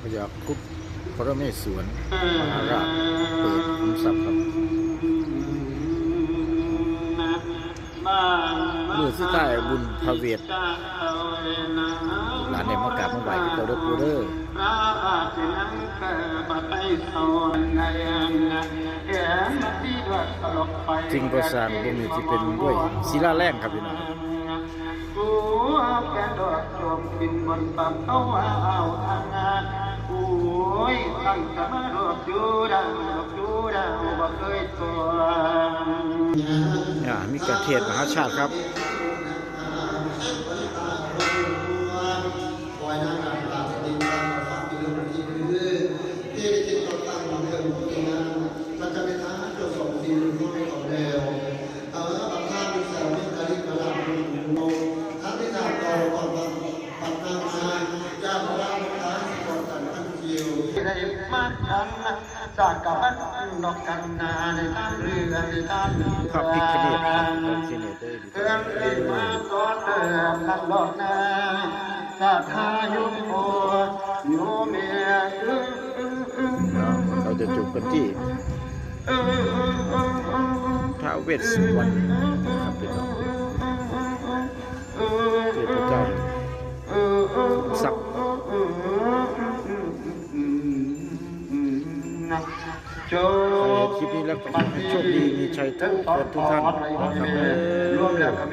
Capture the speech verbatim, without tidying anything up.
พญาครุฑปรเมศวรมหาราชเปิดขุมทรัพย์ครับ มื้อสุดท้ายบุญพระเวท หลานได้มากราบมาไหว้คือเก่าเด้อปู่เด้อ สิ่งก่อสร้างตรงนี้ที่เป็นด้วยศิลาแรงครับพี่น้อง อ่า มีการเทศน์มหาชาติครับ พระพิฆเนศครับ พระพิฆเนศเด้อ เกินมาต่อเติมนั่นหรอกนะ สัทธาโยโมโยเม เราจะจบกันที่ ท้าวเวสสุวรรณนะครับพี่น้อง เทพเจ้าทรัพย์ ใครเห็นคลิปนี้แล้วก็ขอให้โชคดีมีชัยทุกคนทุกท่านนะครับเด้อ